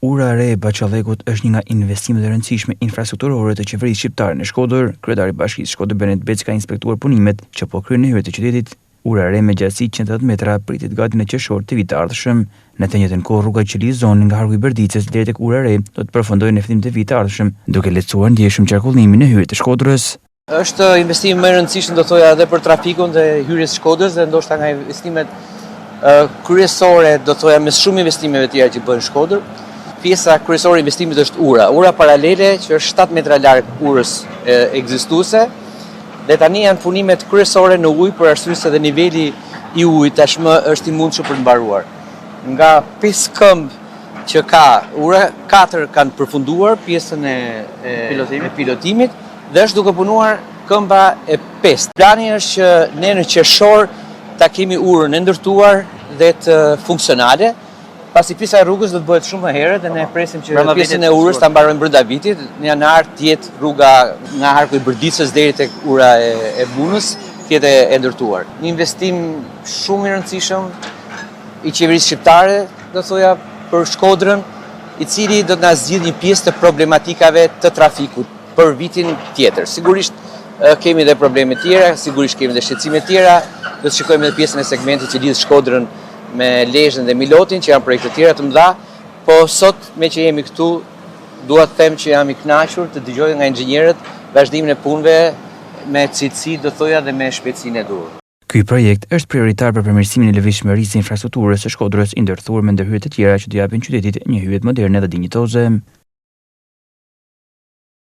Ura e re e Bahçallëkut është një nga investimet e rëndësishme infrastrukturore të qeverisë shqiptare në Shkodër. Kryetari i Bashkisë Shkodër Benet Beci ka inspektuar punimet që po kryhen në hyrje të qytetit. Ura e re me gjatësi 180 metra pritet gati në qershor të vitit të ardhshëm. Në të njëjtën kohë rruga që lidh zonën nga harku i Bërdicës deri tek ura e re do të përfundojë në fillim të vitit të ardhshëm, duke lehtësuar ndjeshëm qarkullimin në hyrje të Shkodrës. Është investimi më i rëndësishëm do thoja edhe për trafikun dhe hyrjes së Shkodrës dhe ndoshta nga investimet kryesore do thoja mes shumë investimeve të tjera që bëhen në Shkodër. Pjesa kryesore e investimit është ura, ura paralele që është 7 metra larg urës ekzistuese dhe tani janë punimet kryesore në ujë për arsye se dhe niveli i ujit tashmë është i mundshëm për të mbaruar. Nga 5 këmbë që ka ura, 4 kanë përfunduar pjesën e, e, pilotimit. e pilotimit dhe është duke punuar këmba e pestë. Plani është që ne në qershor ta kemi urën e ndërtuar dhe të funksionale, pasi pjesa e rrugës do të bëhet shumë më herët dhe ne presim që brenda pjesën e urës ta mbarojmë brenda vitit, në janar të jetë rruga nga harku i Bërdicës deri tek ura e, e Bunës, të jetë e ndërtuar. Një investim shumë i rëndësishëm i qeverisë shqiptare, do thoja, për Shkodrën, i cili do të na zgjidhë një pjesë të problematikave të trafikut për vitin tjetër. Sigurisht kemi dhe probleme tjera, sigurisht kemi dhe shqetësime tjera, do të shikojmë edhe pjesën e segmentit që lidh Shkodrën me Lezhën dhe Milotin, që janë projekte tjera të mëdha, po sot me që jemi këtu, dua të them që jam i kënaqur të dëgjoj nga inxhinierët vazhdimin e punëve me cilësi, do thoja dhe me shpejtësinë e duhur. Ky projekt është prioritar për përmirësimin e lëvizshmërisë së infrastrukturës së Shkodrës i ndërthurur me ndërhyrje të tjera që do japin qytetit një hyrje moderne dhe dinjitoze.